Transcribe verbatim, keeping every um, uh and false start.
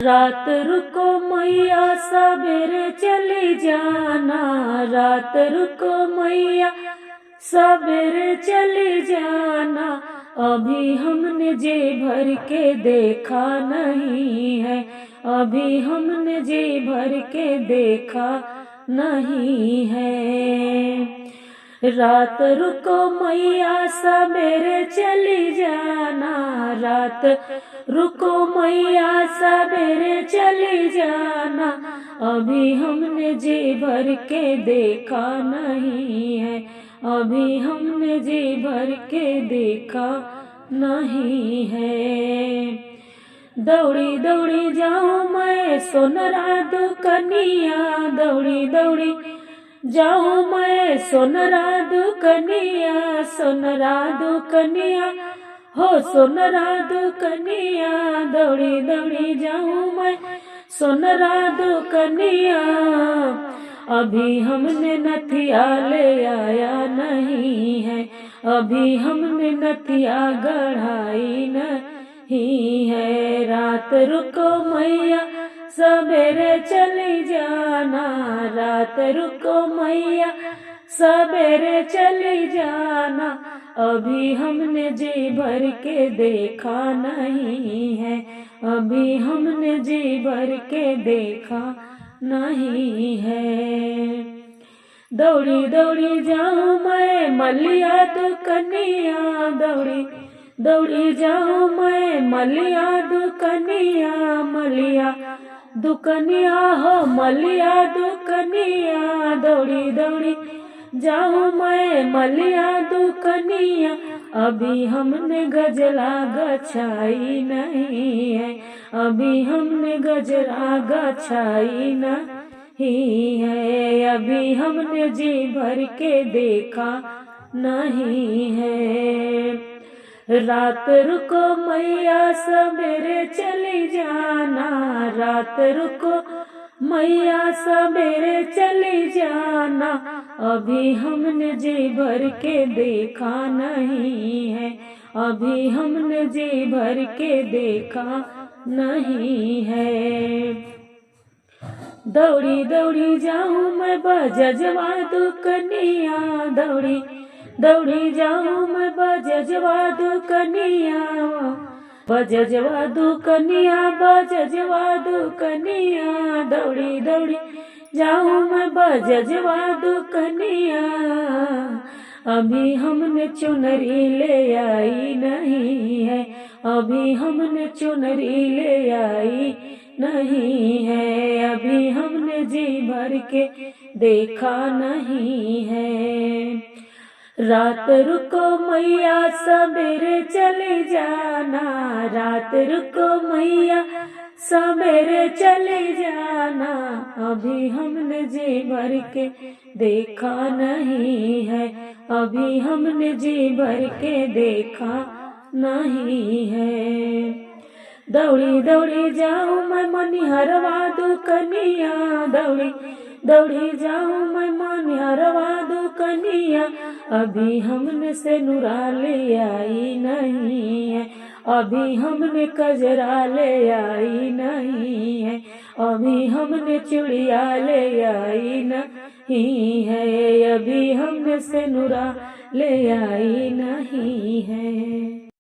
रात रुको मैया, सबेरे चली जाना, रात रुको मैया, सबेरे चली जाना। अभी हमने जी भर के देखा नहीं है, अभी हमने जी भर के देखा नहीं है। रात रुको मैया, सबेरे चली जाना, रात रुको मैया, सबेरे चली जाना। अभी हमने जी भर के देखा नहीं है, अभी हमने जी भर के देखा नहीं है। दौड़ी दौड़ी जाऊं मैं सोनरा दुकनिया, दौड़ी दौड़ी जाऊं मैं सोनरा दुकनिया, सोनरा दुकनिया, हो सोनरा दुकनिया, दौड़ी दौड़ी जाऊं मैं सोनरा दुकनिया। अभी हमने नथिया ले आया नहीं है, अभी हमने नथिया गढ़ाई नहीं है। रात रुको मैया, सबेरे चली जाना, रात रुको मैया, सबेरे चली जाना। अभी हमने जी भर के देखा नहीं है, अभी हमने जी भर के देखा नहीं है। दौड़ी दौड़ी जाऊं मैं मलिया दुकनिया, दौड़ी दौड़ी जाऊं मैं मलिया दुकनिया, मलिया दुकनिया, हो मलिया दुकनिया। दौड़ी दौड़ी जाऊं मैं मलिया दुकनिया। अभी हमने गजला गछाई नहीं है, अभी हमने गजला गछाई नहीं है, अभी हमने जी भर के देखा नहीं है। रात रुको मैया, सबेरे चली जाना, रात रुको मैया, सबेरे चली जाना। अभी हमने जी भर के देखा नहीं है, अभी हमने जी भर के देखा नहीं है। दौड़ी दौड़ी जाऊं मैं बजजवा दुकनिया, दौड़ी दौड़ी जाऊं मैं बजजवा दुकनिया, बजजवा दुकनिया, बजजवा दुकनिया। दौड़ी दौड़ी जाऊं मैं बजजवा दुकनिया। अभी हमने चुनरी ले आई नहीं है, अभी हमने चुनरी ले आई नहीं है, अभी हमने जी भर के देखा नहीं है। रात रुको मैया, सबेरे चली जाना, रात रुको मैया, सबेरे चली जाना। अभी हमने जी भर के देखा नहीं है, अभी हमने जी भर के देखा नहीं है। दौड़ी दौड़ी जाऊं मैं मनिहरवा दुकनिया, दौड़ी दौड़ी जाऊं मैं मनिहरवा दुकनिया। अभी हमने सेनुरा ले आई नहीं है, अभी हमने कजरा ले आई नहीं है, अभी हमने चुड़िया ले आई नहीं है, अभी हमने सेनुरा ले आई नहीं है।